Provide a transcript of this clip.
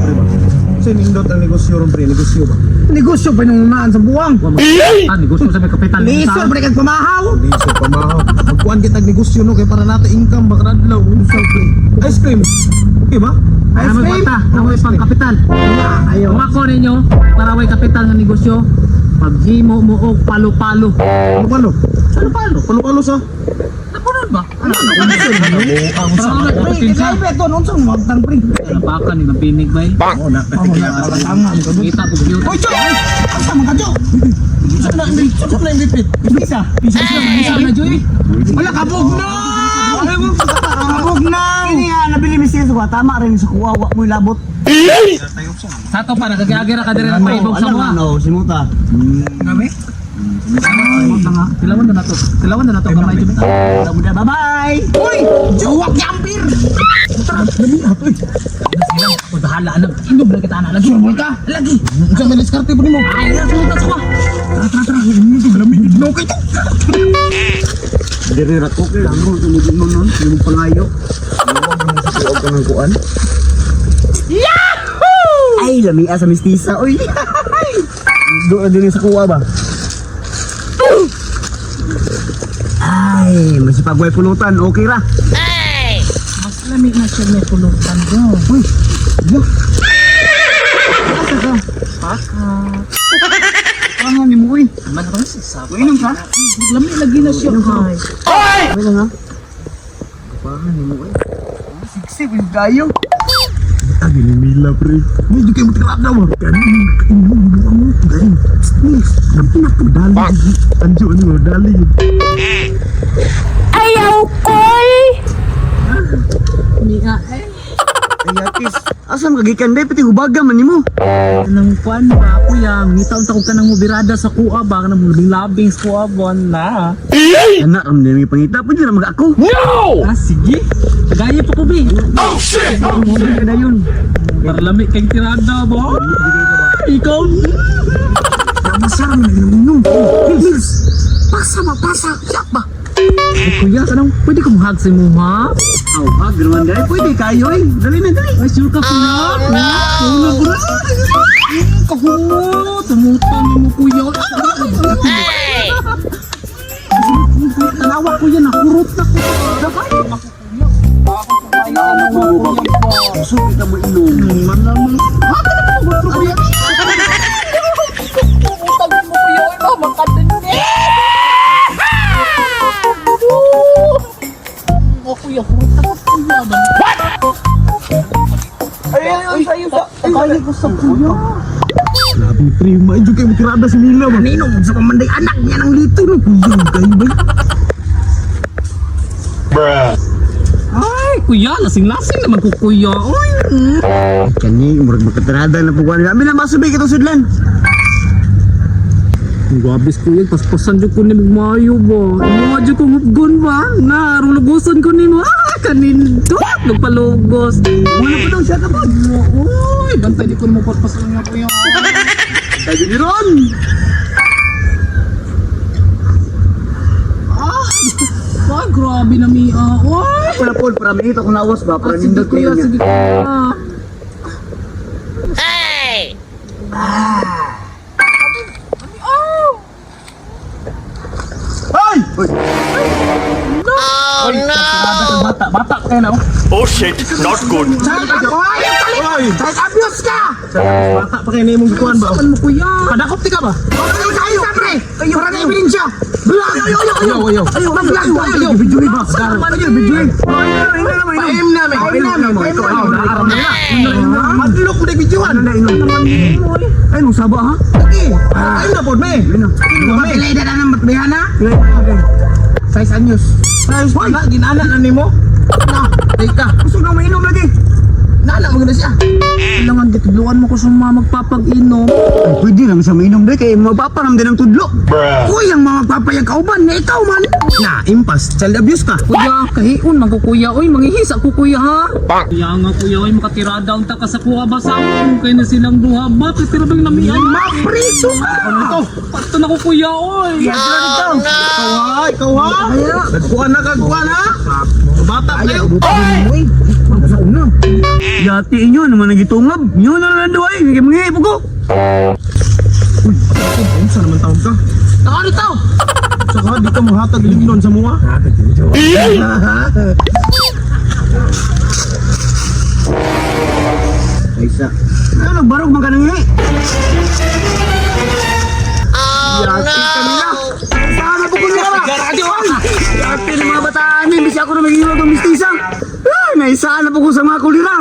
pre ba? Kasi nindot ang negosyo ron pre, negosyo ba? Negosyo pa nung unaan sa buwang. Ah, negosyo sa may kapital. Lisod pa kag pamahaw. Lisod pamahaw. Magkuan kita negosyo no kay para nato income ba kadlaw unsa pre. Ice cream. Okay ba? Ice cream. Bata, na may pangkapital. Ayaw. Kung ako ninyo, para way kapital ng negosyo, paghimo mo og palo-palo. Palo-palo. Palo-palo? Palo-palo sa? Napunan ba? Ano? Ang Para wala Pre, potensyal. kay beto unsa mo magtang pre? Baka ni mabinig bay. Oo na. Amo na tanga mo ka. Kita ko cute. Oy, Choy! Asa man ka, Choy? Sa na sa na MVP. Bisa. Bisa na Joy. Wala kabog na. Kabog na. Ini nga nabili mi siya sa tama rin sa kuha wa mo labot. Sato pa nagagiagira ka dire ng paibog sa mga. Ano, simuta. Kami? Tilawan na nato. Tilawan na nato gamay jud. Bye bye. Uy, juwak yampir. Silang ko bahala na. Inom lang kita ana lagi. Surbol ka? Lagi. Unsa may diskarte po nimo? Ay, sumuta sa kuha. Tara tara tara. Lami no kay to. Dire ra ko kay ang tumugin mo nun, yung pangayo. Huwag ka ng kuan. Yahoo! Ay, lami sa mistisa oy. Doon din sa kuha ba? Ay, masipagway pulutan, okay ra. Mas lami na siya may pulutan do. Uy, yo. Asa ka? Paka. Ano ni mo uy? Man ko sa saba. Uinom ka? Lami lagi na siya kay. Okay lang ha. Kapahan ni mo uy. Siksi uy kayo. Agi ni Mila pre. Medyo kayo matiklab na mo. Gani inom mo. Gani. Dali. Anjo ano dali. Ayaw koy! Mia eh. Ay, atis. Asa man kagikan day pati hubaga man nimo. Nang kuan ba kuya, ngita unta ko kanang mobirada sa kuha ba kanang labing labing sa kuha ba na. Ana ram ni pangita pwede ra mag ako. Ah sige. Gaya pa ko bi. Hubaga ka dayon. Para lami kay tirada ba. Ikaw. Masarap na inom. Mills. Pasa ba pasa. Yak ba. Ay, kuya, kanang pwede ko mahag sa imo ha? Aw, hag naman dai. Pwede kayo eh. Dali na dali. Ay, sure ka kuya? Oh, no, bro. Kahumo, tumutan mo kuya. Ay! Tanawa kuya, nakurot na ko. Dagay. Gusto kita mo inom. Malamang. Ha, kanang mo kuya. Tumutan mo kuya, oy, mama ka dun eh. Oh, kuya, kurot na ko kuya. Ay, ay, ay, ay, ay, ko sa kuya. Grabe pre, medyo kayo matirada si Mila ba? Ninom sa pamanday anak niya ng lito no. Kuya kayo ba? Ay, kuya, lasing-lasing naman ko kuya. Uy, Kani murag makatirada na puguan. Kami na masubay kitong sudlan. Grabe kuya, paspasan jud ko ni maayo ba. Imo nga jud ko hupgon ba? Na, rulugoson ko nimo. Ah, kanindot nagpalugos. Wala pa daw siya kapag. Uy, bantay di ko nimo paspasan nga kuya. Tayo ni Ron. Ah, ay, grabe na mi. Ah, uy. Wala po, para may ito kung lawas ba? Para Ah, sige nindot ko kuya, yun niya. sige kuya. Ay! Uy, Bata, bata kayo na oh. Oh shit, not good. Ay! child abuse ka! Bata pa kayo na imong gikuan ba? Saan mo kuya? Padakop ti ka ba? Kayo kayo! Kayo para na ebidensya! Vlog! Ayo, ayo, Ayaw, ayaw. ayo! Vlog! Ayo, Video ba? Ayo, video! Paim na me. Paim na, paim na. Naaram na. Madlok mo na videohan. Ay, nung saba ha? Okay. Paim na pod me. Pilay na na ng matbihana? Size anyos. Ayos pa na ginana na nimo. Na, teka. Gusto na mainom lagi. Nana mo na siya. Kailangan gitudluan mo ko sa mga magpapag-inom. Ay, pwede lang sa mainom dahil kay mapaparam din ang tudlo. Uy, ang mga papayag kauban na ikaw man. Na, impas. Child abuse ka. Kuya, kahiun man ko kuya. Uy, mangihisa ko kuya ha. Kuya nga kuya, uy, makatira down ta ka sa kuha ba sa akong kay na silang duha ba? Pero bang namian? Mapriso ka! Ano to? Pato na ko kuya, oy. Ikaw ha, ikaw ha. Nagkuan na kagkuan ha. Bata pa kayo. Uy, Una. Yati inyo naman nagitungab. Inyo na lang duay, kay mga ipo ko. Uy, ako, unsa naman taon ka? Ano tao? Saka di ka muhatag limnon sa mua. Isa. Ano nagbarog man ka nang eh? Oh no! Sana po ko nila ba? Yati ng mga bataan ni, bisa ako na magiging itong mistisa. Ay, naisaan na po ko sa mga kulira.